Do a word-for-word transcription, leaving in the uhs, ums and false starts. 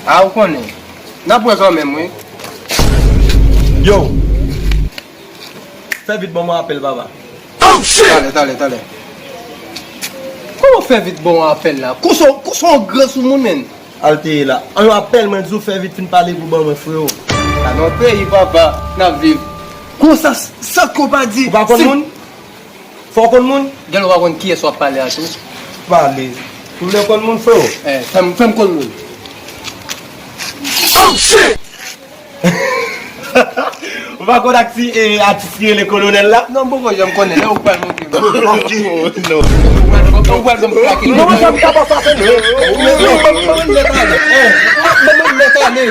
A, ou konnen. N ap wè kanmenm, wi. Yo! Fè vit ban mwen apèl, papa. Talè, talè, talè. Kòman fè vit ban mwen apèl la? Kòman, kòman yon gran soumoun, menn? Al te ye la. An yon apèl, mwen di w fè vit fin pale pou ban mwen, frewo. Sa nan peyi, papa, n ap viv. Konsa, sa k ou pa di. Ou pa konn moun? Fò w konn moun? Gèl ou pa konn kiyès w ap pale a tou. Pale. Ou vle konn moun, frewo? Eh, fè m, fè m konn moun. Oh, shit! Ou pa konn ak ti, eh, atis ki rele Kolonèl la? Non, m poko janm konnen. Lè ou pral montre m. Oh, non. Ou pral, ou pral ban m klake. Non, sa m ka pa sa, se non. Ou menm, ou menm, ou menm, lè talè. Eh, ou menm, lè talè.